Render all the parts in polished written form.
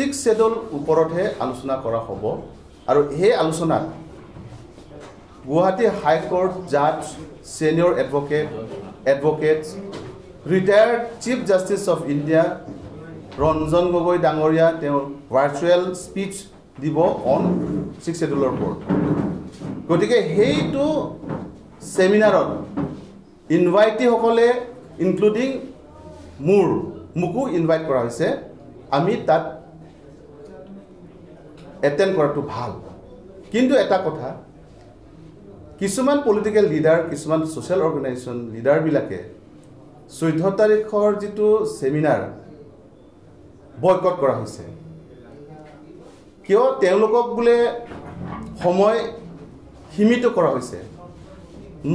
Six schedule ওপৰতহে আলোচনা কৰা হ'ব আৰু সেই আলোচনাত Guwahati high court জাজ, senior advocates, retired chief justice of India Ranjan Gogoi ডাঙৰীয়া তেওঁ ভাৰ্চুৱেল স্পীচ দিব অন ছিক্স শ্বেডিউলৰ ওপৰত। গতিকে সেইটো ছেমিনাৰত ইনভাইটিসকলে ইনক্লুডিং মোকো ইনভাইট কৰা হৈছে, আমি তাত এটেণ্ড কৰাটো ভাল। কিন্তু এটা কথা, কিছুমান পলিটিকেল লিডাৰ, কিছুমান ছ'চিয়েল অৰ্গেনাইজেশ্যন লিডাৰবিলাকে 14 তাৰিখৰ যিটো ছেমিনাৰ বয়কট কৰা হৈছে। কিয়? তেওঁলোকক বোলে সময় সীমিত কৰা হৈছে,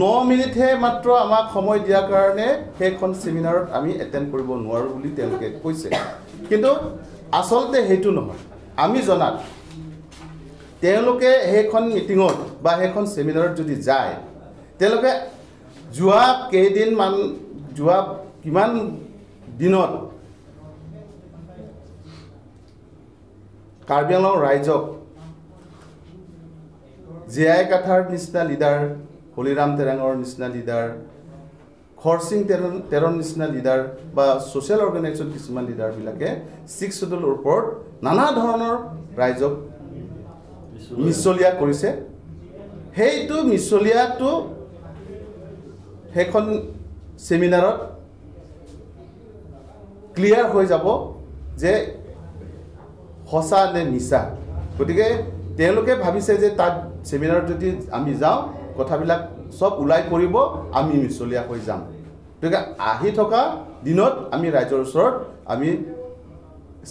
9 মিনিটহে মাত্ৰ আমাক সময় দিয়াৰ কাৰণে সেইখন ছেমিনাৰত আমি এটেণ্ড কৰিব নোৱাৰোঁ বুলি তেওঁলোকে কৈছে। কিন্তু আচলতে সেইটো নহয়। আমি জনাত তেওঁলোকে সেইখন মিটিঙত বা সেইখন ছেমিনাৰত যদি যায়, তেওঁলোকে যোৱা কেইদিনমান, যোৱা কিমান দিনত কাৰ্বি আংলং ৰাইজক জে আই কাথাৰ নিচিনা লিডাৰ, হলিৰাম তেৰাঙৰ নিচিনা লিডাৰ, খৰচিং তেৰৰ নিচিনা লিডাৰ বা ছ'চিয়েল অৰ্গেনাইজেশ্যন কিছুমান লিডাৰবিলাকে ছিক্স শ্বেডিউলৰ ওপৰত নানা ধৰণৰ ৰাইজক মিছলীয়া কৰিছে। সেইটো মিছলীয়াটো সেইখন ছেমিনাৰত ক্লিয়াৰ হৈ যাব যে সঁচা নে মিছা। গতিকে তেওঁলোকে ভাবিছে যে তাত ছেমিনাৰত যদি আমি যাওঁ কথাবিলাক চব ওলাই পৰিব, আমি মিছলীয়া হৈ যাম। গতিকে আহি থকা দিনত আমি ৰাইজৰ ওচৰত আমি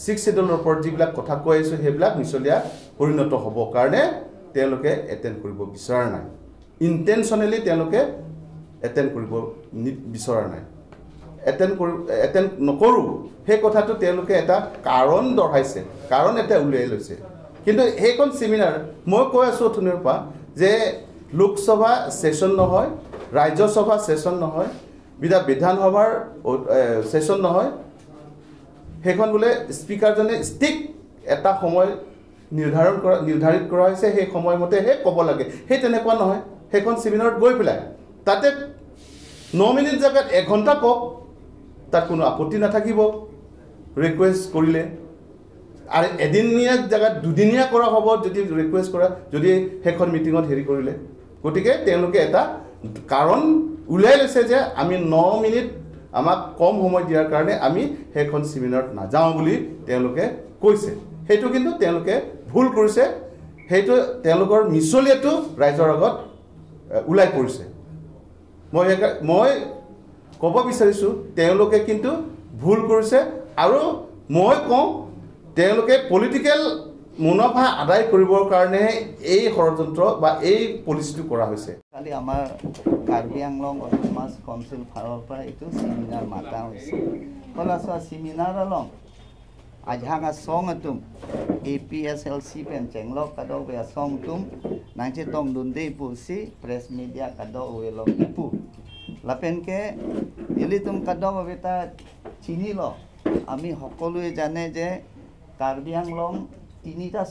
ছিক্স শ্বেডিউলৰ ওপৰত যিবিলাক কথা কৈ আহিছোঁ সেইবিলাক মিছলীয়া পৰিণত হ'ব কাৰণে তেওঁলোকে এটেণ্ড কৰিব বিচৰা নাই। ইণ্টেনশ্যনেলি তেওঁলোকে এটেণ্ড কৰিব বিচৰা নাই। এটেণ্ড নকৰোঁ সেই কথাটো তেওঁলোকে এটা কাৰণ দৰ্শাইছে, কাৰণ এটা উলিয়াই লৈছে। কিন্তু সেইখন ছেমিনাৰ মই কৈ আছোঁ অথনিৰ পৰা যে লোকসভা ছেশ্যন নহয়, ৰাজ্যসভা ছেশ্যন নহয়, বিধানসভাৰ ছেশ্যন নহয়, সেইখন বোলে স্পীকাৰজনে ষ্টিক এটা সময় নিৰ্ধাৰিত কৰা হৈছে, সেই সময়মতেহে ক'ব লাগে। সেই তেনেকুৱা নহয়। সেইখন ছেমিনাৰত গৈ পেলাই তাতে 9 মিনিট জেগাত 1 ঘণ্টা কওক, তাত কোনো আপত্তি নাথাকিব ৰিকুৱেষ্ট কৰিলে। আৰু এদিনীয়া জেগাত দুদিনীয়া কৰা হ'ব যদি ৰিকুৱেষ্ট কৰা, যদি সেইখন মিটিঙত হেৰি কৰিলে। গতিকে তেওঁলোকে এটা কাৰণ উলিয়াই লৈছে যে আমি 9 মিনিট আমাক কম সময় দিয়াৰ কাৰণে আমি সেইখন ছেমিনাৰত নাযাওঁ বুলি তেওঁলোকে কৈছে। সেইটো কিন্তু তেওঁলোকে ভুল কৰিছে। সেইটো তেওঁলোকৰ মিছলীয়াটো ৰাইজৰ আগত ওলাই পৰিছে। মই ক'ব বিচাৰিছোঁ তেওঁলোকে কিন্তু ভুল কৰিছে। আৰু মই কওঁ তেওঁলোকে পলিটিকেল মুনাফা আদায় কৰিবৰ কাৰণেহে এই ষড়যন্ত্ৰ বা এই পলিচিটো কৰা হৈছে। কালি আমাৰ কাৰ্বি আংলং অট'নমাছ কাউন্সিল ফালৰ পৰা এইটো চেমিনাৰ মাতা হৈছে। ক'লা চোৱা seminar along ajhanga song atum APSLC pen chenglok kado be song tum nangche tong dunde pu si press media kado welong ipu lapen ke ili tum kado beta chini lo আমি সকলোৱে জানে যে কাৰ্বি আংলং তিনিটা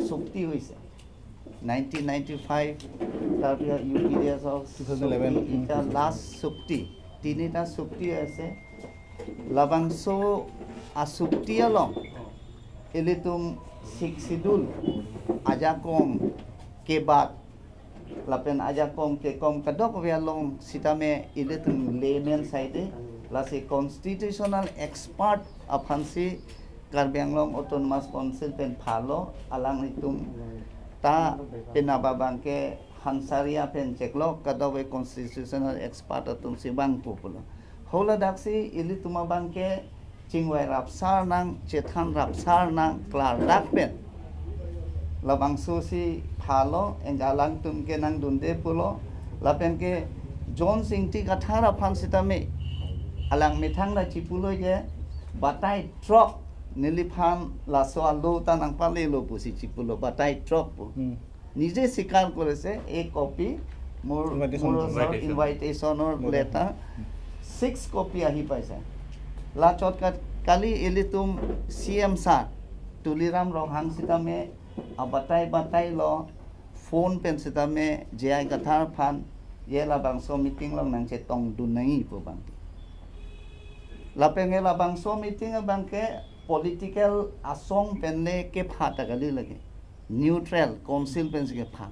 চুক্তি হৈছে 1995 তাৰপিছত ইউ পি ডি এছৰ এতিয়া লাষ্ট চুক্তি তিনিটা চুক্তি আছে। লাবাংছো আসুক্তি along elitum six schedule ajakong ke bat lapen ajakong ke kom kadok we along sitame elitum layman side lasi constitutional expert aphansi Karbi Anglong Autonomous Council pen phalo alang itum ta penababangke hansaria pen cheklo kadok we constitutional expert atum sibang populo hola daksi ili tumabangke chingwai rapsar nang chethan rapsar nang klar dak pen labang susi phalo engalang tumke nang dunde pulo lapen ke John Singh ti kathara phansitame alang mithang la chipulo je batai truck niliphan laso alo ta nang pale lo pusi chipulo batai truck pu নিজে স্বীকাৰ কৰিছে। এই copy মোৰ ইনভাইটেশ্যনৰ letter 6 copy আহি পাইছে। লাচত কালি এলি তুম C M sir Tuliram Ronghang চিতামে বাটাই বাটাই ল ফোন পেন চিতামে জে I কাথাৰ ফান ye la bangso meeting long nang che tong dun nai po bangke la penge la bangso meeting bangke political asong penne ke pha ta gali lage neutral council pen ke pha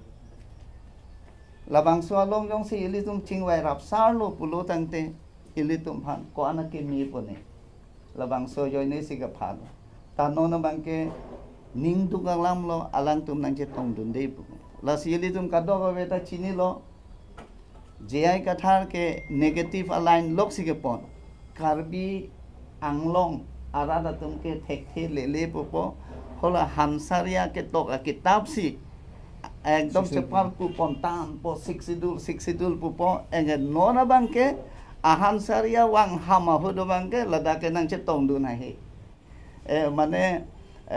la bangso along jong si ili tum chingwai rap sar lo pulo tangte ili tum phan ko ana ke mi po ne la bangso joine si ka pha ta no na bangke ning tu ka lam lo alang tum nang che tong dun dei po la si ili tum ka do ba ta chini lo J I Kathar K negative align log সিকে pon Karbi Anglong আরাদা তুমকে ঠেক লেলে pop হলা হানসারিয়া কে টক কিতাব সি একদম চেপার কু পন্তান প six schedule পুপ এগে ননা Banke আহানসারিয়া Wang হামা হুদো বাংকে লাদাকে নাংচে তংদু নাহি এ মানে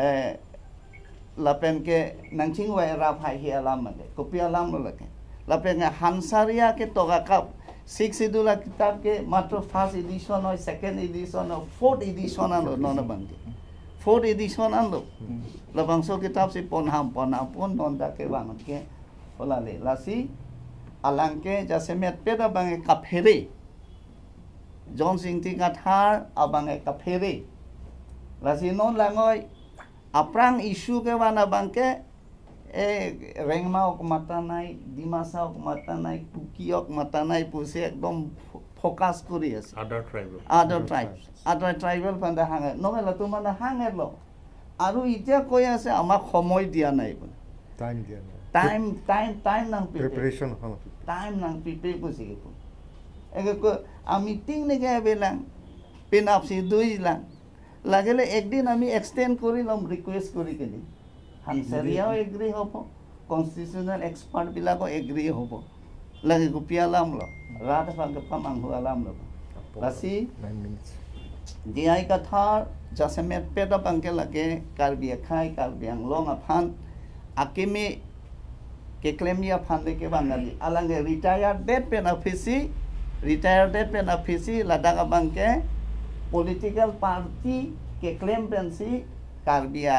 এ লাপেনকে নাংচিং Y wrap হাই হি আলাম মানে কপি আলাম লাগে লাপেন হানসারিয়া কে টকা কাপ সিক্স শিডিউল কিতাব কে মাত্র ফার্স্ট এডিশন হয় সেকেন্ড এডিশন হয় ফোর্থ এডিশন আনলো নন বাংকে ফোর্থ এডিশন আনলো লাবাংso কিতাব si ponham ponapun non dake banget ke olale lasi alangke jase met peda bange kaphere John Singh ti kathar abange kaphere lasi non langoi aprang issue ke wana bangke এ ৰেংমাওক মাতা নাই ডিমাচাওক মাতা নাই কুকিয়ক মাতা নাই পুছে একদম ফোকাস কৰি আছে আদাৰ ট্ৰাইব ট্ৰাইবেল ফাণ্ডে হাঙে নহ'লে তোমাৰ হাঙে ল আৰু এতিয়া কৈ আছে আমাক সময় দিয়া নাই বোলে টাইম দিয়া নাই টাইম টাইম টাইম নাং প্ৰিপাৰেশ্যন টাইম নাং প্ৰিপেয়াৰ কৰিছে আমি টিং নেকে বেলাং পেনাপচি দুই লাং লাগিলে একদিন আমি এক্সটেণ্ড কৰি ল'ম ৰিকুৱেষ্ট কৰি কিনি হানচাৰিয়াও এগ্ৰি হ'ব কনষ্টিটিউচনেল এক্সপাৰ্টবিলাকো এগ্ৰি হ'ব লাগে গুপিয়া লাম ল ৰাত ফাংগা মাংস আলাম ল'ব লাচি ডিআই কাথাৰ জাছে মেট পেট বাংকে লাগে কাৰ্বি খাই কাৰ্বি আংলং আফান আকিমি কেকলেমিয়া ফান দেখে বাঙালি আলাঙ্গে ৰিটায়াৰ্ড ডেট পেন অফিচি ৰিটায়াৰ্ড ডেট পেন অফিচি লাডাখ বাংকে পলিটিকেল পাৰ্টি কেকলেম পেঞ্চি কাৰ্বিয়া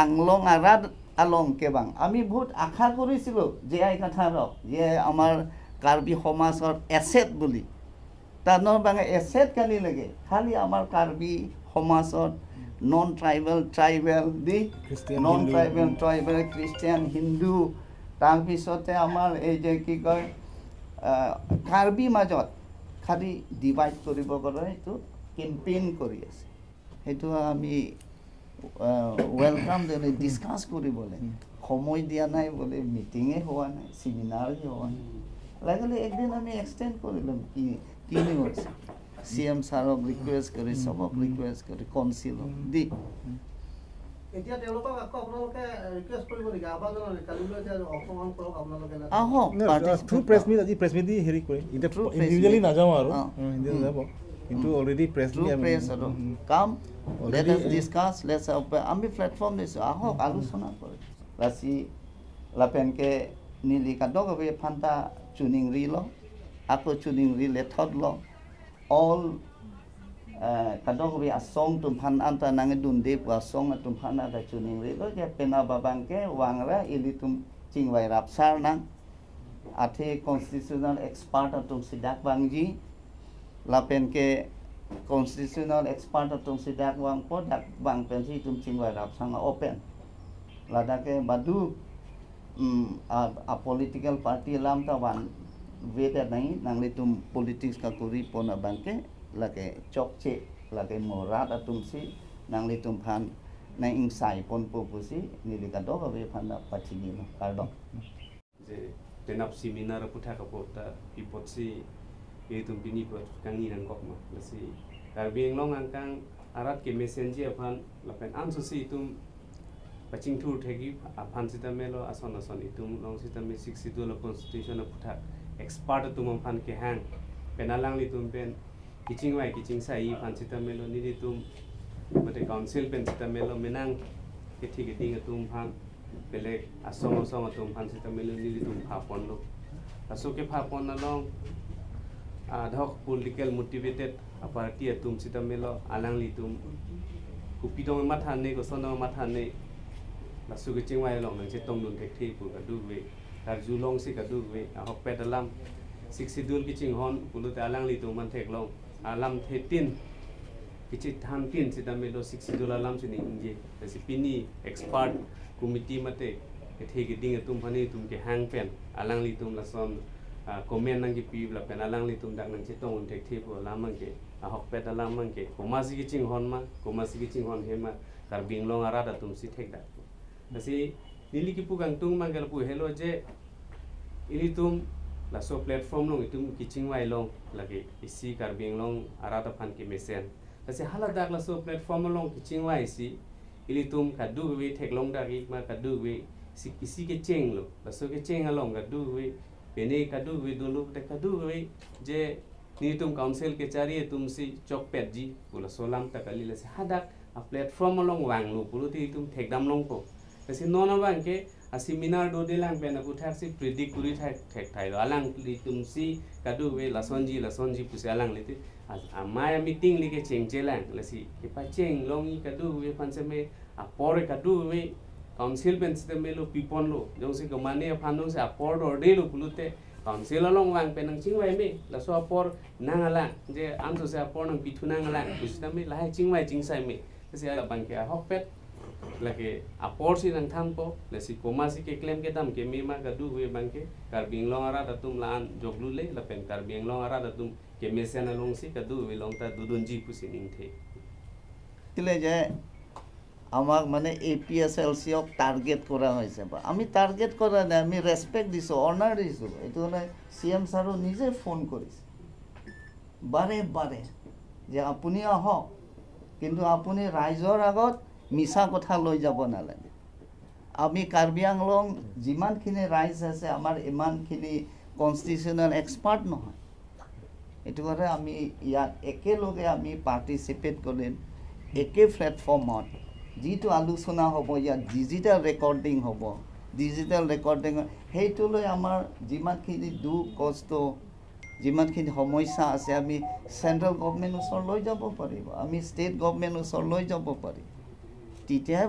আংলং আৰাদ আলং কেবাং আমি বহুত আশা কৰিছিলোঁ যে আই কাথাৰক যে আমাৰ কাৰ্বি সমাজৰ এছেট বুলি তাৰ বাঙে এছেট কালি লাগে খালি আমাৰ কাৰ্বি সমাজত নন ট্ৰাইবেল ট্ৰাইবেল দি non tribal tribal Christian Hindu তাৰপিছতে আমাৰ এই যে কি কয় কাৰ্বি মাজত খালি ডিভাইড কৰিব কাৰণে সেইটো কেম্পেইন কৰি আছে সেইটো আমি welcome দিলে ডিছকাছ কৰিবলৈ সময় দিয়া নাই বোলে মিটিঙে হোৱা নাই চেমিনাৰে হোৱা নাই লাগিলে একদিন আমি এক্সটেণ্ড কৰি ল'ম কি কিনো হৈছে চি এম ছাৰক ৰিকুৱেষ্ট কৰি চবক ৰিকুৱেষ্ট কৰি কনচিলক দি এতিয়া তেওঁলোকক আকৌ আপোনালোকে ৰিকুৱেষ্ট কৰিব নেকি আহ্বান জনাব কালিলৈ যে অংশগ্ৰহণ কৰক আপোনালোকে আহক থ্ৰু প্ৰেছ মিট আজি প্ৰেছ মিট দি হেৰি কৰিম এতিয়া ইণ্ডিভিজুৱেলি নাযাওঁ আৰু ইণ্ডিভিজুৱেলি যাব কিন্তু অলৰেডি প্ৰেছ প্ৰেছ আৰু কাম let us discuss let's আমি প্লেটফৰ্ম দিছোঁ আহক আলোচনা কৰে লাচি লাপেনকে নীলি কাদক ফান্তা চুনিং ৰি ল আকৌ চুনিং ৰি লেথত ল all kadok bi asong tumpan anta nange dunde pu asong tumpan anta chuning ri lo ke pena babangke wangra ili tum chingwai rapsar nang athe constitutional expert atum sidak bangji lapen ke constitutional expert atum sidak wang po dak bang pen si tum chingwai rapsang open ladake badu a political party lam ta wan veda nai nangli tum politics ka kuri pona bangke lage chokche lage morat atum si nangli tum phan nai insai pon popusi nili ka do be phan na pachini no kardo je tenap seminar putha ka pota ipotsi e tum pini pot kang ni nang kok ma lasi karbi long angkang arat ke messenger phan lapen anso si tum paching thur thegi aphan sita melo ason ason itum long sita me 62 lo constitution putha expert tum phan ke hang penalang li tum pen kiching wai kiching sai phan sita melo ni tum mate council pen sita melo menang ke thik ding tum phan belek asong asong tum phan sita melo ni tum pha pon lo aso ke pha pon na long adhok political motivated a party atum sita melo alang li tum ku pidong ma than ne ko son ma than ne la su ke ching wai long nang che tong dun thek thi pu ka du we kar ju long si ka du we a hok pet alam six schedule ki ching hon pulu te alang li tu man thek long alam the tin ki chi tham tin si dam lo six schedule alam si ni inje si pini expert committee mate ke the ki ding tum phani tum ke hang pen alang li tum la son comment nang ki pi la pen alang li tum dak nang che tong thek thi pu alam mang ke a hok pet alam mang ke koma si ki ching hon ma koma si ki ching hon he ma kar bing long ara da tum si thek da si nili ki pu kang tung mang ke pu hello je ili tum la so platform long itum kiching wai long lagi isi karbing long arata phan ki mesen tase hala dak la so platform long kiching wai si ilitum kadu we thek long dak ma kadu we si isi ke cheng lo la so ke cheng along kadu we pene kadu we dulu te kadu we je nitum council ke chari tum si chok pet ji pula solam takali la se hadak a platform long wang lo pulu ti tum thek dam long ko tase nona bang ke a seminar do delang pen aku thak si predict kuri thak thek thai lo alang li tum si kadu we lasonji puse alang li ti amaya meeting li ke cheng chelang la si ke pa cheng long i kadu we phan se me a por kadu we council pen se me lo pipon lo jong si ko mane phan dong se a por do de lo pulute council along wang pen nang ching wai me la so a por nang alang je am so se a por nang pithu nang alang puse me la hai ching wai ching sai me se a bang ke a hok pet lagi apor si nang thampo le si koma si ke claim ke dam ke me ma ka du we bang ke kar bing long ara da tum lan joglu le la pen kar bing long ara da tum ke me sen long si ka du we long ta dudun ji pu si ning the tile je আমাক মানে এপিএছএলচিক target কৰা হৈছে। আমি target কৰা নাই, আমি respect দিছোঁ, অনাৰ দিছোঁ। এইটো মানে চি এম ছাৰো নিজে ফোন কৰিছে বাৰে বাৰে যে আপুনি আহক, কিন্তু আপুনি ৰাইজৰ আগত মিছা কথা লৈ যাব নালাগে। আমি কাৰ্বি আংলং যিমানখিনি ৰাইজ আছে আমাৰ ইমানখিনি কনষ্টিটিউশ্যনেল এক্সপাৰ্ট নহয়, এইটো কাৰণে আমি ইয়াত একেলগে আমি পাৰ্টিচিপেট কৰিম একে প্লেটফৰ্মত। যিটো আলোচনা হ'ব ইয়াত ডিজিটেল ৰেকৰ্ডিং হ'ব, ডিজিটেল ৰেকৰ্ডিং সেইটোলৈ আমাৰ যিমানখিনি দুখ কষ্ট যিমানখিনি সমস্যা আছে আমি চেণ্ট্ৰেল গভমেণ্ট ওচৰত লৈ যাব পাৰিব, আমি ষ্টেট গভমেণ্ট ওচৰত লৈ যাব পাৰিম, তেতিয়াহে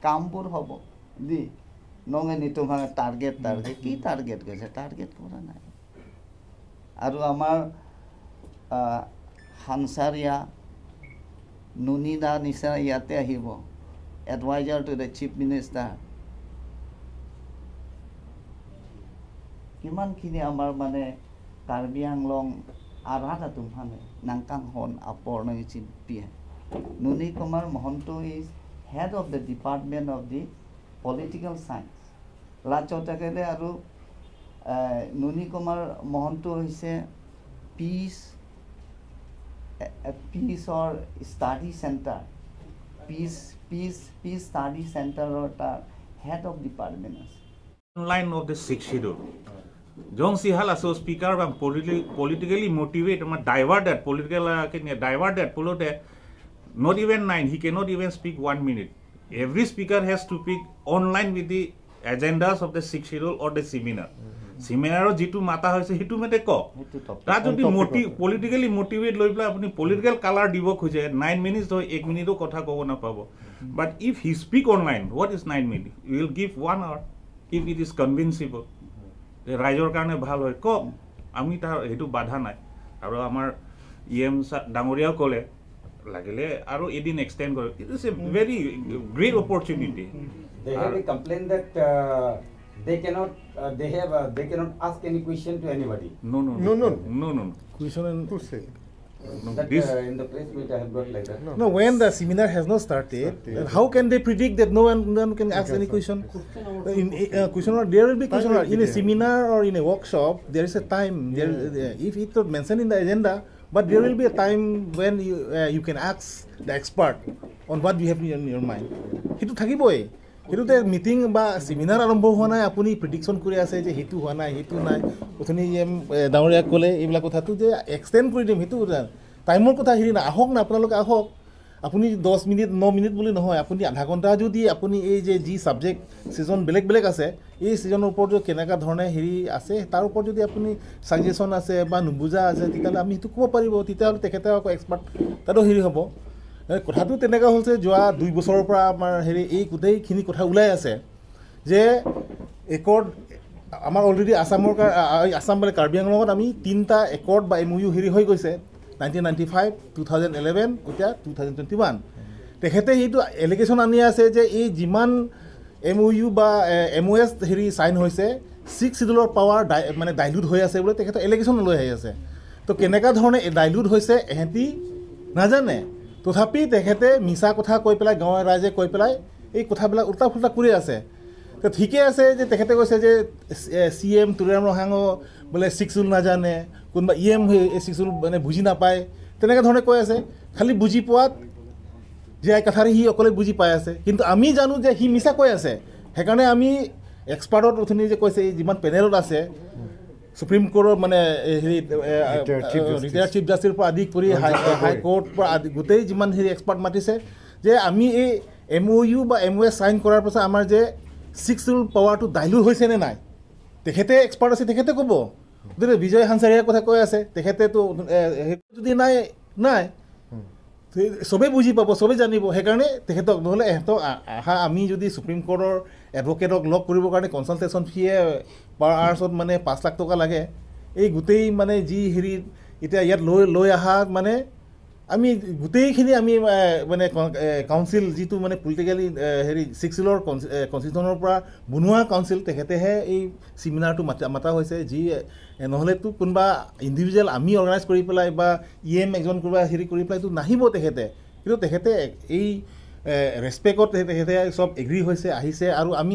কামবোৰ হ'ব। দি নঙে নিতুমাৰ টাৰ্গেট টাৰ্গেট কি টাৰ্গেট কৰিছে, টাৰ্গেট কৰা নাই। আৰু আমাৰ সানচাৰীয়া নুনিদা নিচিনা ইয়াতে আহিব, adviser to the chief minister. কিমানখিনি আমাৰ মানে কাৰ্বি আংলং আৰাধা তুমফানে নাংকাং হন আপৰ চিপিয়ে Nuni Kumar Mahanta is head of the department of the political science. লাচতাকেলে আৰু নুনি কুমাৰ মহন্ত হৈছে পিচ পিচৰ study centre, peace peace peace study চেণ্টাৰৰ তাৰ হেড অফ ডিপাৰ্টমেণ্ট আছে। Line of the six schedule Jong Sihal aso speaker bang politically motivate ma divert that political divert that polote not even 9 he cannot even speak 1 minute. Every speaker has to pick online with the agendas of the six schedule or the seminar. Seminar jitu mata hoise hitu mete ko ta jodi politically motivate loi pela apuni political color dibo khuje 9 minutes hoy 1 minute o kotha kobo na pabo. But if he speak online, what is 9 minutes? We will give 1 hour if it is convincible. ৰাইজৰ কাৰণে ভাল হয় কওক, আমি তাৰ সেইটো বাধা নাই। আৰু আমাৰ ই এম ডাঙৰীয়াও ক'লে লাগিলে আৰু এদিন এক্সটেণ্ড কৰে। It is a very great opportunity. They have a complaint that they cannot they cannot ask any question to anybody. No no no no no no question and to say. No, that, this in the press meet I have got like that. No, no, when the seminar has not started, then how can they predict that no one can ask any question? In a question or there will be question or in a seminar or in a workshop there is a time. There, if it not mentioned in the agenda, but there will be a time when you you can ask the expert on what you have in your mind. সেইটো থাকিবই। সেইটোতে meeting বা seminar আৰম্ভ হোৱা নাই, আপুনি প্ৰিডিকশ্যন কৰি আছে যে সেইটো হোৱা নাই সেইটো নাই। অথনি ডাঙৰীয়াক ক'লে এইবিলাক কথাটো যে এক্সটেণ্ড কৰি দিম, সেইটো টাইমৰ কথা হেৰি নাই। আহক না, আপোনালোকে আহক। আপুনি 10 মিনিট 9 মিনিট বুলি নহয়, আপুনি আধা ঘণ্টা যদি আপুনি এই যে যি ছাবজেক্ট ছিজন বেলেগ বেলেগ আছে, এই ছিজনৰ ওপৰত কেনেকুৱা ধৰণে হেৰি আছে তাৰ ওপৰত যদি আপুনি ছাজেশ্যন আছে বা নুবুজা আছে তেতিয়াহ'লে আমি সেইটো ক'ব পাৰিব। তেতিয়াহ'লে তেখেতে আকৌ এক্সপাৰ্ট তাতো হেৰি হ'ব। কথাটো তেনেকুৱা হৈছে, যোৱা 2 বছৰৰ পৰা আমাৰ হেৰি এই গোটেইখিনি কথা ওলাই আছে যে একৰ্ড আমাৰ অলৰেডি আছামৰ, আছাম মানে কাৰ্বি আংলঙত আমি 3টা একৰ্ড বা এম ইউ হেৰি হৈ গৈছে, 1995, 2011, এতিয়া 2021। তেখেতে সেইটো এলিগেশ্যন আনি আছে যে এই যিমান এম অ' ইউ বা এম অ' এছ হেৰি চাইন হৈছে, 6 চিডিউলৰ পাৱাৰ মানে ডাইলুট হৈ আছে বোলে তেখেতে এলিগেশ্যন লৈ আহি আছে। তো কেনেকুৱা ধৰণে ডাইলুট হৈছে এহেঁতি নাজানে, তথাপি তেখেতে মিছা কথা কৈ পেলাই গাঁৱৰ ৰাইজে কৈ পেলাই এই কথাবিলাক উল্টা ফুল্টা কৰি আছে। তো ঠিকে আছে যে তেখেতে কৈছে যে চি এম তুলিৰাম ৰহাঙো বোলে 6 চিডিউল নাজানে, কোনোবা ই এম 6 চিডিউল মানে বুজি নাপায়, তেনেকুৱা ধৰণে কৈ আছে। খালি বুজি পোৱাত যে কথাৰে সি অকলে বুজি পাই আছে, কিন্তু আমি জানো যে সি মিছা কৈ আছে। সেইকাৰণে আমি এক্সপাৰ্টত অথনি যে কৈছে, এই যিমান পেনেলত আছে সুপ্ৰিম কোৰ্টৰ মানে হেৰি ৰিটায়াৰ্ড চিফ জাষ্টিছৰ পৰা আদি কৰি হাইকোৰ্ট পৰা আদি গোটেই যিমান হেৰি এক্সপাৰ্ট মাতিছে যে আমি এই এম অ' ইউ বা এম অ' এছ চাইন কৰাৰ পাছত আমাৰ যে 6 চিডিউল পাৱাৰটো ডাইলুট হৈছে নে নাই, তেখেতে এক্সপাৰ্ট আছে, তেখেতে ক'ব। গতিকে বিজয় হানচাৰিয়াৰ কথা কৈ আছে, তেখেতেতো যদি নাই নাই চবেই বুজি পাব, চবেই জানিব। সেইকাৰণে তেখেতক নহ'লে এহেঁতক আহা আমি যদি সুপ্ৰিম কোৰ্টৰ এডভকেটক লগ কৰিবৰ কাৰণে কনচালটেশ্যন ফিয়ে পাৰ আৱাৰ্ছত মানে 5 লাখ টকা লাগে। এই গোটেই মানে যি হেৰি এতিয়া ইয়াত লৈ লৈ অহা মানে আমি গোটেইখিনি আমি মানে কাউন্সিল যিটো মানে পলিটিকেলি হেৰি 6 চিডিউলৰ কনষ্টিটিউশ্যনৰ পৰা বনোৱা কাউন্সিল, তেখেতেহে এই চেমিনাৰটো মাতা হৈছে। যি নহ'লেতো কোনোবা ইণ্ডিভিজুৱেল আমি অৰ্গেনাইজ কৰি পেলাই বা ই এম এজন কোনোবা হেৰি কৰি পেলাইতো নাহিব তেখেতে। কিন্তু তেখেতে এই ৰেচপেক্টত তেখেতে চব এগ্ৰী হৈছে, আহিছে আৰু আমি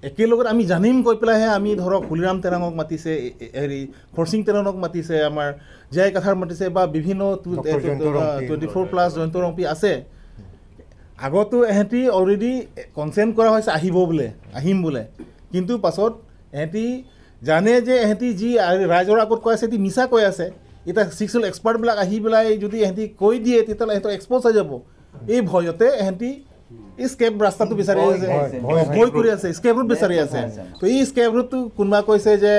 একেলগত আমি জানিম কৈ পেলাইহে আমি ধৰক হুলিৰাম তেৰাঙক মাতিছে, হেৰি খৰচিং তেৰাঙক মাতিছে, আমাৰ জয় কাথাৰ মাতিছে বা বিভিন্ন 24+ জয়ন্ত ৰংপি আছে। আগতো এহেঁতি অলৰেডি কনচেণ্ট কৰা হৈছে আহিব বোলে, আহিম বোলে, কিন্তু পাছত এহেঁতি জানে যে এহেঁতি যি ৰাইজৰ আগত কৈ আছে এহেঁতি মিছা কৈ আছে। এতিয়া 6 চিডিউল এক্সপাৰ্টবিলাক আহি পেলাই যদি এহেঁতি কৈ দিয়ে তেতিয়াহ'লে এহেঁতৰ এক্সপ'জ হৈ যাব। এই ভয়তে এহেঁতি স্কেপ ৰাস্তাটো বিচাৰি আছে, ভয় কৰি আছে, স্কেপ ৰুট বিচাৰি আছে। তো এই স্কেপ ৰুটটো কোনোবা কৈছে যে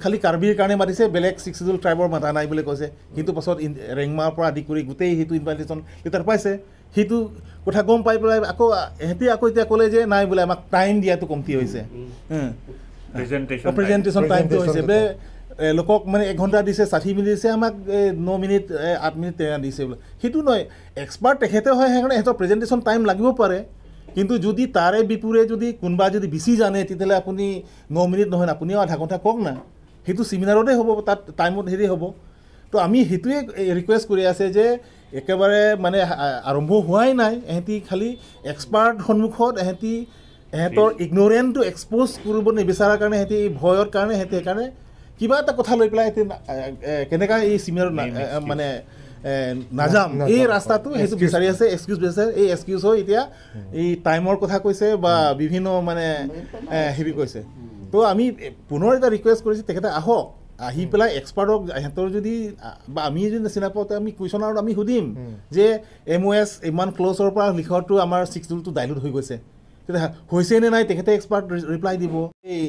খালি কাৰ্বিৰ কাৰণে মাতিছে, বেলেগ 6 চিডিউল ট্ৰাইবৰ মাতা নাই বুলি কৈছে। কিন্তু পাছত ৰেংমাৰ পৰা আদি কৰি গোটেই সেইটো ইনভাইটেশ্যন লেটাৰ পাইছে। সেইটো কথা গম পাই পেলাই আকৌ এহেঁতি আকৌ এতিয়া ক'লে যে নাই বোলে আমাক টাইম দিয়াটো কমটি হৈছে, প্ৰেজেণ্টেশ্যন টাইমটো হৈছে বোলে লোকক মানে 1 ঘণ্টা দিছে, 60 মিনিট দিছে, আমাক 9 মিনিট 8 মিনিট তেনেকৈ দিছে বোলে। সেইটো নহয়, এক্সপাৰ্ট তেখেতে হয়, সেইকাৰণে সিহঁতৰ প্ৰেজেণ্টেশ্যন টাইম লাগিব পাৰে। কিন্তু যদি তাৰে বিপৰীতে যদি কোনোবা যদি বেছি জানে তেতিয়াহ'লে আপুনি 9 মিনিট নহয় আপুনিও আধা ঘণ্টা কওক না, সেইটো চেমিনাৰতে হ'ব, তাত টাইমত হেৰি হ'ব। তো আমি সেইটোৱে ৰিকুৱেষ্ট কৰি আছে যে একেবাৰে মানে আৰম্ভ হোৱাই নাই, এহেঁতি খালি এক্সপাৰ্ট সন্মুখত এহেঁতি এহেঁতৰ ইগনৰেণ্টটো এক্সপ'জ কৰিব নিবিচৰাৰ কাৰণে এহেঁতি ভয়ৰ কাৰণে এহেঁতি সেইকাৰণে কিবা এটা কথা লৈ পেলাই কেনেকুৱা এই চেমিনাৰত মানে নাযাম এই ৰাস্তাটো সেইটো বিচাৰি আছে, এক্সকিউজ বিচাৰিছে। এই এক্সকিউজ হৈ এতিয়া এই টাইমৰ কথা কৈছে বা বিভিন্ন মানে হেৰি কৈছে। তো আমি পুনৰ এটা ৰিকুৱেষ্ট কৰিছোঁ তেখেতে আহক, আহি পেলাই এক্সপাৰ্টক সিহঁতৰ যদি বা আমি যদি চিনা পাওঁ আমি কুৱেশ্যন আৰু আমি সুধিম যে এম অ' এছ ইমান ক্ল'জৰ পৰা লিখাটো আমাৰ 6 চিডিউলটো ডাইলুট হৈ গৈছে, তেতিয়া হৈছে নে নাই তেখেতে এক্সপাৰ্ট ৰিপ্লাই দিব। এই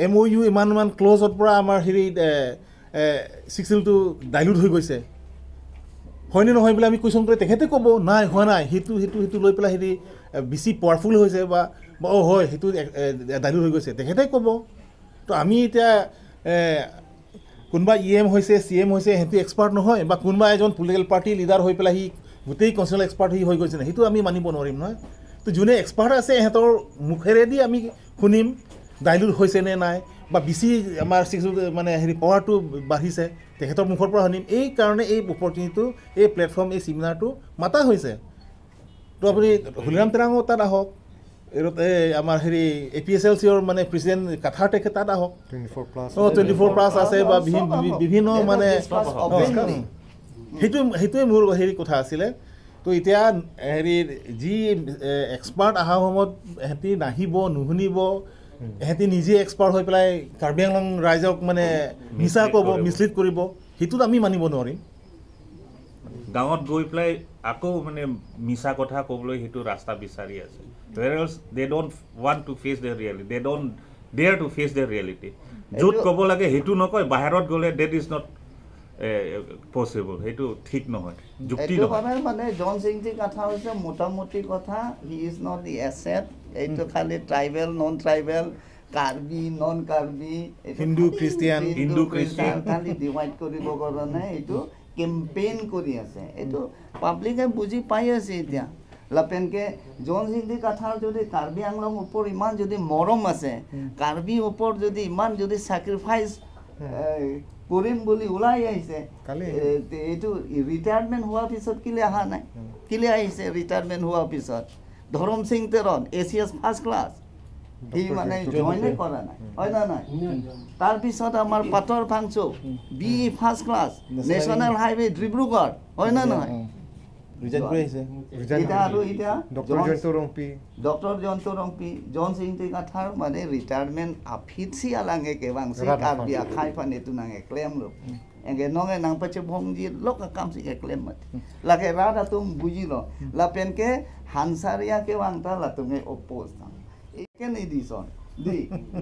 এম অ' ইউ ইমান ইমান ক্ল'জৰ পৰা আমাৰ হেৰি 6 চিডিউলটো ডাইলুট হৈ গৈছে হয়নে নহয় বোলে আমি কুৱেশ্যন কৰি তেখেতে ক'ব নাই হোৱা নাই, সেইটো সেইটো সেইটো লৈ পেলাই হেৰি বেছি পাৱাৰফুল হৈছে বা অ' হয় সেইটো ডাইলুট হৈ গৈছে তেখেতে ক'ব। তো আমি এতিয়া কোনোবা ই এম হৈছে, চি এম হৈছে, সিহঁতি এক্সপাৰ্ট নহয় বা কোনোবা এজন পলিটিকেল পাৰ্টি লিডাৰ হৈ পেলাই সি গোটেই কনষ্টিটিউচনেল এক্সপাৰ্ট সি হৈ গৈছে, সেইটো আমি মানিব নোৱাৰিম নহয়। তো যোনে এক্সপাৰ্ট আছে সিহঁতৰ মুখেৰেদি আমি শুনিম ডাইলুট হৈছে নে নাই বা বেছি আমাৰ মানে হেৰি পাৱাৰটো বাঢ়িছে তেখেতৰ মুখৰ পৰা শুনিম। এই কাৰণে এই অপৰচুনিটিটো, এই প্লেটফৰ্ম, এই চেমিনাৰটো মাতা হৈছে। তো আপুনি হুলিৰাম তেৰাঙো তাত আহক, এই আমাৰ হেৰি এ পি এছ এল চিৰ মানে প্ৰেচিডেণ্ট কাথাৰ তেখেত তাত আহক, 24+ আছে বা বিভিন্ন মানে সেইটোৱে মোৰ হেৰি কথা আছিলে। তো এতিয়া হেৰি যি এক্সপাৰ্ট অহা সময়ত সিহঁতি নাহিব, নুশুনিব, সিহঁতি নিজে এক্সপাৰ্ট হৈ পেলাই কাৰ্বি আংলং ৰাইজক মানে মিছা ক'ব, মিছলিড কৰিব, সেইটোত আমি মানিব নোৱাৰিম। গাঁৱত গৈ পেলাই আকৌ মানে মিছা কথা ক'বলৈ সেইটো ৰাস্তা বিচাৰি আছে। Whereas they don't want to face their reality, they don't dare to face their reality. য'ত ক'ব লাগে সেইটো নকয়, বাহিৰত গ'লে that is not possible, সেইটো ঠিক নহয়, যুক্তি নহয়। মানে জন সিংটি কথা হৈছে মোটামুটি কথা, he is not the asset. এইটো খালি tribal, non tribal, Karbi, non Karbi, Hindu Christian, Hindu Christian খালি ডিভাইড কৰিবৰ কাৰণে এইটো কেম্পেইন কৰি আছে। এইটো পাব্লিকে বুজি পাই আছে এতিয়া। লাপেনকে জন সিংটি কথাৰ যদি কাৰ্বি আংলং ওপৰত ইমান যদি মৰম আছে, কাৰ্বি ওপৰত যদি ইমান যদি চেক্ৰিফাইচ কৰিম বুলি ওলাই আহিছে, এইটো ৰিটায়াৰমেণ্ট হোৱাৰ পিছত কেলে অহা নাই, কেলে আহিছে ৰিটায়াৰমেণ্ট হোৱাৰ পিছত? Dharam Singh Teron ACS first class, সি মানে জইনে কৰা নাই, হয় না নাই? তাৰপিছত আমাৰ Pator Phangcho B E first class, national highway Dibrugarh, হয় না নহয়? এতিয়া আৰু এতিয়া ডক্টৰ জয়ন্ত ৰংপি, জন সিংটি কাথাৰ মানে ৰিটায়াৰমেণ্ট আফিতসি আলাঙে কেবাংসি কাৰ্বি আখাই ফানে তুনাঙে ক্লেম লো এগে নঙে নাংপাচে ভংজি লোক কামসি ক্লেম মাতি লাগে ৰাধা তুম বুজি ল লাপেনকে হানসাৰিয়া কেবাংতা লাতুঙে অপোজ কেন এডিশন দি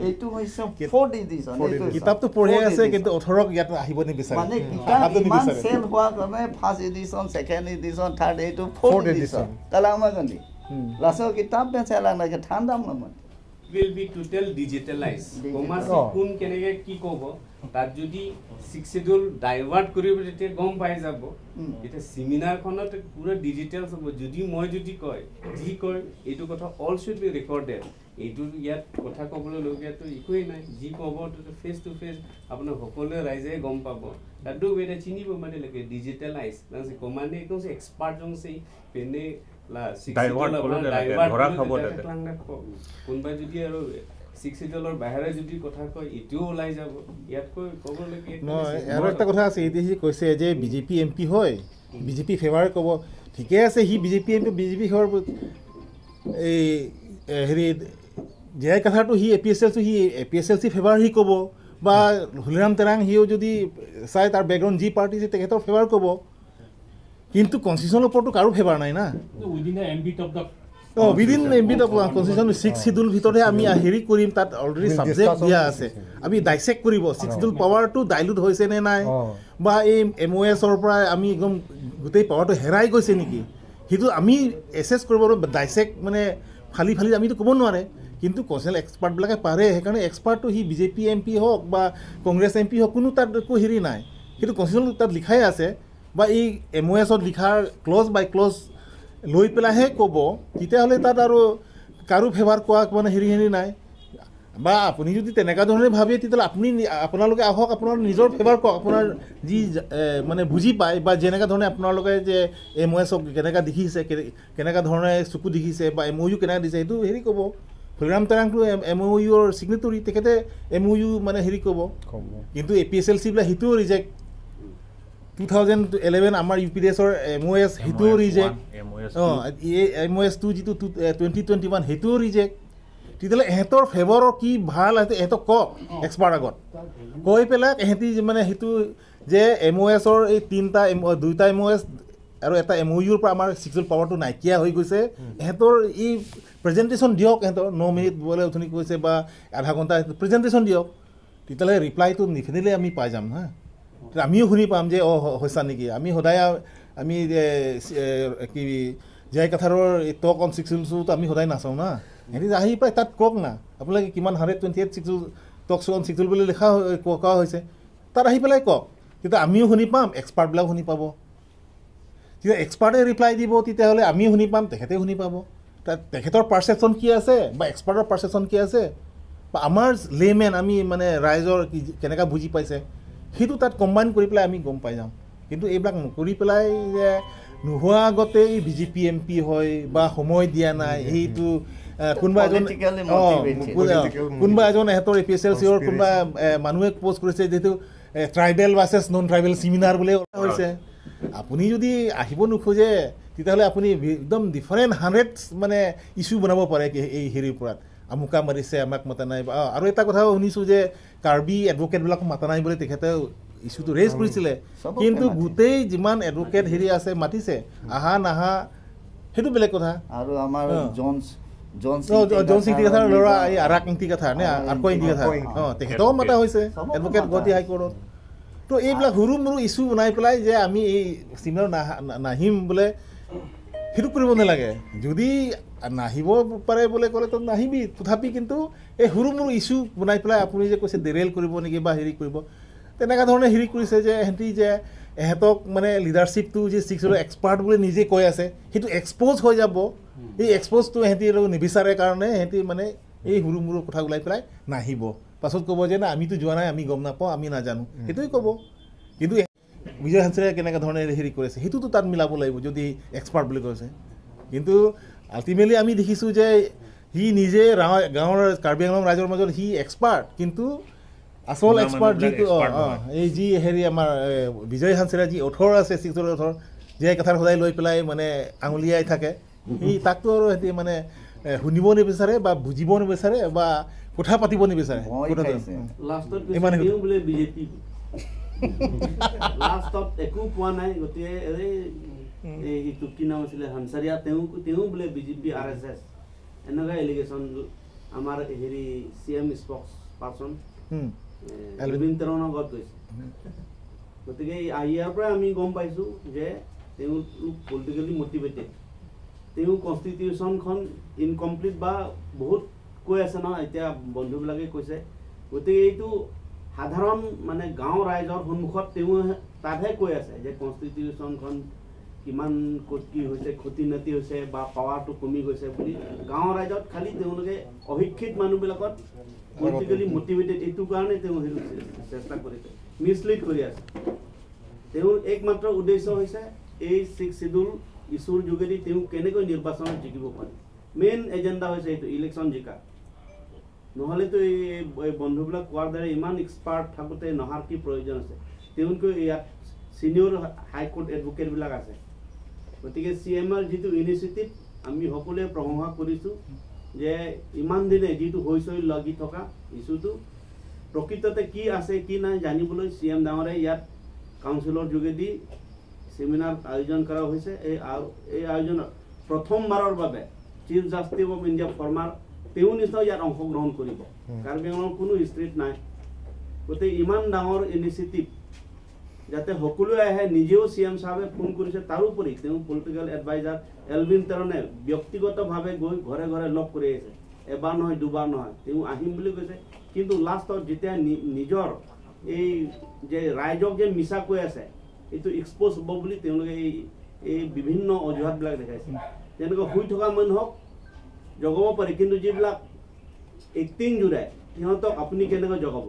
এইটো হৈছে ফোৰ্থ এডিশন। কিতাপটো পঢ়ি আছে কিন্তু অথৰক ইয়াত আহিব নিবিচাৰে, মানে কিতাপ ইমান সেল হোৱাৰ কাৰণে first edition, second edition, third, এইটো ফোৰ্থ এডিশন। তালা আমাগনি লাসো কিতাপ বেচেলা নাকি ঠাণ্ডা মন will be total digitalise. Commerce কোন কেনেকে কি ক'ব, তাত যদি ছিক্স শ্বেডিউল ডাইভাৰ্ট কৰিব তেতিয়া গম পাই যাব। এতিয়া চেমিনাৰখনত পুৰা ডিজিটেল হ'ব। যদি মই যদি কয় যি কয় এইটো কথা অল should be recorded. এইটো ইয়াত কথা ক'বলৈ লগীয়াতো একোৱেই নাই, যি ক'ব ফেচ টু ফেচ আপোনাৰ সকলোৱে ৰাইজে গম পাব। তাতো এতিয়া চিনিব মানে লাগে ডিজিটেলাইজ কমানে একদম এক্সপাৰ্ট পেনে কোনোবাই যদি আৰু ছিক্স শ্বেডিউলৰ বাহিৰে যদি কথা কয় এইটোও ওলাই যাব। ইয়াতকৈ ক'বলগীয়া নহয়। আৰু এটা কথা আছে, এতিয়া সি কৈছে যে বিজেপি এম পি হয়, বিজেপি ফেভাৰ ক'ব, ঠিকে আছে, সি BJP M P, BJP favour. এই হেৰি জে আই কথাটো C A P S L C, C A P S L C favour সি ক'ব, বা হুলিৰাম তেৰাং সিও যদি চাই তাৰ বেকগ্ৰাউণ্ড যি পাৰ্টি আছে তেখেতৰ ফেভাৰ ক'ব, কিন্তু কনষ্টিটিউশ্যনৰ ওপৰতো কাৰো ফেভাৰ নাই না। অঁ, within ambit of constitution six schedule ভিতৰতহে আমি হেৰি কৰিম, তাত অলৰেডি ছাবজেক্ট দিয়া আছে, আমি ডাইচেক্ট কৰিব ছিক্স শিডিউল পাৱাৰটো ডাইলুট হৈছে নে নাই, বা এই এম অ' এছৰ পৰা আমি একদম গোটেই পাৱাৰটো হেৰাই গৈছে নেকি, সেইটো আমি এছেছ কৰিব, ডাইচেক্ট মানে ফালি ফালি আমিতো ক'ব নোৱাৰে, কিন্তু কনষ্টিটিউশ্যনেল এক্সপাৰ্টবিলাকে পাৰে। সেইকাৰণে এক্সপাৰ্টটো সি বিজেপি এম পি হওক বা কংগ্ৰেছ এম পি হওক, কোনো তাত একো হেৰি নাই, কিন্তু কনষ্টিটিউশ্যন তাত লিখাই আছে, বা এই এম অ' এছত লিখাৰ ক্লজ বাই ক্লজ লৈ পেলাইহে ক'ব, তেতিয়াহ'লে তাত আৰু কাৰো ফেভাৰ কোৱা মানে হেৰি হেৰি নাই। বা আপুনি যদি তেনেকুৱা ধৰণে ভাবে তেতিয়াহ'লে আপুনি আপোনালোকে আহক, আপোনাৰ নিজৰ ফেভাৰ কওক, আপোনাৰ যি মানে বুজি পায় বা যেনেকুৱা ধৰণে আপোনালোকে যে এম অ' এছক কেনেকুৱা দেখিছে, কেনেকুৱা ধৰণে চকু দেখিছে বা এম অ' ইউ কেনেকুৱা দিছে সেইটো হেৰি ক'ব। হলিৰাম তেৰাংটো এম অ' ইউৰ ছিগনেটৰী, তেখেতে এম অ' ইউ মানে হেৰি ক'ব, কিন্তু এ পি এছ এল চিবিলাক সেইটোও ৰিজেক্ট। 2011 আমাৰ ইউ পি ডি এছৰ এম অ' এছ সেইটোও ৰিজেক্ট, অঁ এই এম অ' এছ টু যিটো 2021 সেইটোও ৰিজেক্ট। তেতিয়াহ'লে এহেঁতৰ ফেভাৰৰ কি ভাল এহেঁতক কওক এক্সপাৰ্ট আগত কৈ পেলাই এহেঁতি মানে সেইটো যে এম অ' এছৰ এই তিনিটা এম দুটা এম অ' এছ আৰু এটা এম অ' ইউৰ পৰা আমাৰ ছিক্সুৱেল পাৱাৰটো নাইকিয়া হৈ গৈছে, এহেঁতৰ এই প্ৰেজেণ্টেশ্যন দিয়ক, এহেঁতৰ 9 মিনিট বোলে অথনি কৈছে বা আধা ঘণ্টা প্ৰেজেণ্টেশ্যন দিয়ক, তেতিয়াহ'লে ৰিপ্লাইটো নিফিনিলে আমি পাই যাম। হা, আমিও শুনি পাম যে অঁ হৈছা নেকি। আমি সদায় আমি কি জে কাথাৰৰ এই টক অন ছিক্স শ্বুটো আমি সদায় নাচাওঁ না, সিহঁতি আহি পাই তাত কওক না আপোনালোকে কিমান 128 ছিক্স টক অন ছিক্স বুলি লিখা কোৱা হৈছে, তাত আহি পেলাই কওক, তেতিয়া আমিও শুনি পাম, এক্সপাৰ্টবিলাকো শুনি পাব। তেতিয়া এক্সপাৰ্টে ৰিপ্লাই দিব, তেতিয়াহ'লে আমিও শুনি পাম, তেখেতেও শুনি পাব, তাত তেখেতৰ পাৰচেপশ্যন কি আছে বা এক্সপাৰ্টৰ পাৰচেপশ্যন কি আছে বা আমাৰ লেমেন আমি মানে ৰাইজৰ কি কেনেকুৱা বুজি পাইছে সেইটো তাত কম্বাইন কৰি পেলাই আমি গম পাই যাম। কিন্তু এইবিলাক নকৰি পেলাই যে নোহোৱা আগতে বিজেপি এম পি হয় বা সময় দিয়া নাই, সেইটো কোনোবা এজন কোনোবা এজন এহেঁতৰ এ পি এছ এল চিৰ কোনোবা মানুহে প'ষ্ট কৰিছে যিহেতু tribal versus non tribal seminar বুলিয়ে হৈছে। আপুনি যদি আহিব নোখোজে তেতিয়াহ'লে আপুনি একদম ডিফাৰেণ্ট 100 মানে ইছ্যু বনাব পাৰে এই হেৰিৰ ওপৰত, আমুকা মাৰিছে আমাক মাতা নাই। আৰু এটা কথাও শুনিছোঁ যে কাৰ্বি এডভকেটবিলাকক মাতা নাই বুলি তেখেতে ইছ্যুটো ৰেজ কৰিছিলে, কিন্তু গোটেই যিমান এডভকেট হেৰি আছে মাতিছে, আহা নাহা সেইটো বেলেগ কথা। আৰু আমাৰ জন সিং কথাৰ ল'ৰা এই আৰাক ইংটি কথা নে আৰ্ক ইংটি কথা, অঁ তেখেতও মাতা হৈছে এডভকেট গুৱাহাটী হাইকোৰ্টত। তো এইবিলাক সৰু মৰু ইছ্যু বনাই পেলাই যে আমি এই চেমিনাৰ নাহিম বোলে, সেইটো কৰিব নালাগে। যদি নাহিব পাৰে বোলে ক'লে তো নাহিবি, তথাপি কিন্তু এই সৰু মৰু ইছ্যু বনাই পেলাই আপুনি যে কৈছে ডেৰেল কৰিব নেকি বা হেৰি কৰিব, তেনেকুৱা ধৰণে হেৰি কৰিছে যে এহেঁতি যে এহেঁতক মানে লিডাৰশ্বিপটো যে ছিক্সৰ এক্সপাৰ্ট বুলি নিজে কৈ আছে, সেইটো এক্সপ'জ হৈ যাব। এই এক্সপ'জটো এহেঁতি নিবিচাৰে কাৰণে এহেঁতি মানে এই সৰু মৰু কথা ওলাই পেলাই নাহিব। পাছত ক'ব যে না আমিতো যোৱা নাই, আমি গম নাপাওঁ, আমি নাজানো, সেইটোৱে ক'ব। কিন্তু বিজয় হাঞ্চৰে কেনেকুৱা ধৰণে হেৰি কৰিছে সেইটোতো তাত মিলাব লাগিব যদি এক্সপাৰ্ট বুলি কৈছে। কিন্তু আল্টিমেটলি আমি দেখিছোঁ যে সি নিজে গাঁৱৰ কাৰ্বি আংলং ৰাইজৰ মাজত সি এক্সপাৰ্ট, কিন্তু আচল এক্সপাৰ্ট যিটো এই যি হেৰি আমাৰ বিজয় হাঞ্চেৰা যি অথৰ আছে, ছিক্সৰ অথৰ, যে কথাৰ সদায় লৈ পেলাই মানে আঙুলিয়াই থাকে, সি তাকতো আৰু সিহঁতি মানে শুনিব নিবিচাৰে বা বুজিব নিবিচাৰে বা কথা পাতিব নিবিচাৰে। লাষ্টত একো পোৱা নাই, গতিকে এইটো কি নাম আছিলে হানচাৰিয়া, তেওঁ বোলে বিজেপি আৰ এছ এছ এনেকুৱা এলিগেশ্যন আমাৰ হেৰি চি এম স্পক্স পাৰ্চন এলভিন তেৰণৰ আগত গৈছে। গতিকে ইয়াৰ পৰাই আমি গম পাইছোঁ যে তেওঁলোক পলিটিকেলি মটিভেটেড। তেওঁ কনষ্টিটিউশ্যনখন ইনকমপ্লিট বা বহুত কৈ আছে নহয়, এতিয়া বন্ধুবিলাকে কৈছে। গতিকে এইটো সাধাৰণ মানে গাঁও ৰাইজৰ সন্মুখত তেওঁ তাতহে কৈ আছে যে কনষ্টিটিউশ্যনখন কিমান ক'ত কি হৈছে, ক্ষতি নাতি হৈছে বা পাৱাৰটো কমি গৈছে বুলি। গাঁও ৰাইজত খালি তেওঁলোকে অশিক্ষিত মানুহবিলাকত পলিটিকেলি মটিভেটেড, এইটো কাৰণে তেওঁ সেইটো চেষ্টা কৰিছে, মিছলিড কৰি আছে। তেওঁৰ একমাত্ৰ উদ্দেশ্য হৈছে এই ছিক্স চিডিউল ইছ্যুৰ যোগেদি তেওঁ কেনেকৈ নিৰ্বাচনত জিকিব পাৰে। মেইন এজেণ্ডা হৈছে এইটো, ইলেকশ্যন জিকা। নহ'লেতো এই বন্ধুবিলাক কোৱাৰ দৰে ইমান এক্সপাৰ্ট থাকোঁতে নহাৰ কি প্ৰয়োজন আছে? তেওঁলোকে ইয়াত ছিনিয়ৰ হাইকোৰ্ট এডভকেটবিলাক আছে। গতিকে চি এম আৰ যিটো ইনিচিয়েটিভ আমি সকলোৱে প্ৰশংসা কৰিছোঁ যে ইমান দিনে যিটো হৈ লাগি থকা ইছ্যুটো প্ৰকৃততে কি আছে কি নাই জানিবলৈ চি এম ডাঙৰে ইয়াত কাউন্সিলৰ যোগেদি চেমিনাৰ আয়োজন কৰা হৈছে। এই আয়োজনত প্ৰথমবাৰৰ বাবে chief justice of India former তেওঁ নিশ্চয় ইয়াত অংশগ্ৰহণ কৰিব। কাৰ্বি আংলঙৰ কোনো হিষ্ট্ৰীত নাই। গতিকে ইমান ডাঙৰ ইনিচিয়েটিভ যাতে সকলোৱে আহে, নিজেও চি এম চাহাবে ফোন কৰিছে। তাৰোপৰি তেওঁ পলিটিকেল এডভাইজাৰ এলভিন তেৰণে ব্যক্তিগতভাৱে গৈ ঘৰে ঘৰে লগ কৰি আহিছে, এবাৰ নহয় দুবাৰ নহয়, তেওঁ আহিম বুলি কৈছে। কিন্তু লাষ্টত যেতিয়া নিজৰ এই যে ৰাইজক যে মিছা কৈ আছে এইটো এক্সপ'জ হ'ব বুলি তেওঁলোকে এই বিভিন্ন অজুহাতবিলাক দেখাইছে। যেনেকৈ শুই থকা মানুহক জগাব পাৰি, কিন্তু যিবিলাক এক্টিং জোৰাই সিহঁতক আপুনি কেনেকৈ জগাব?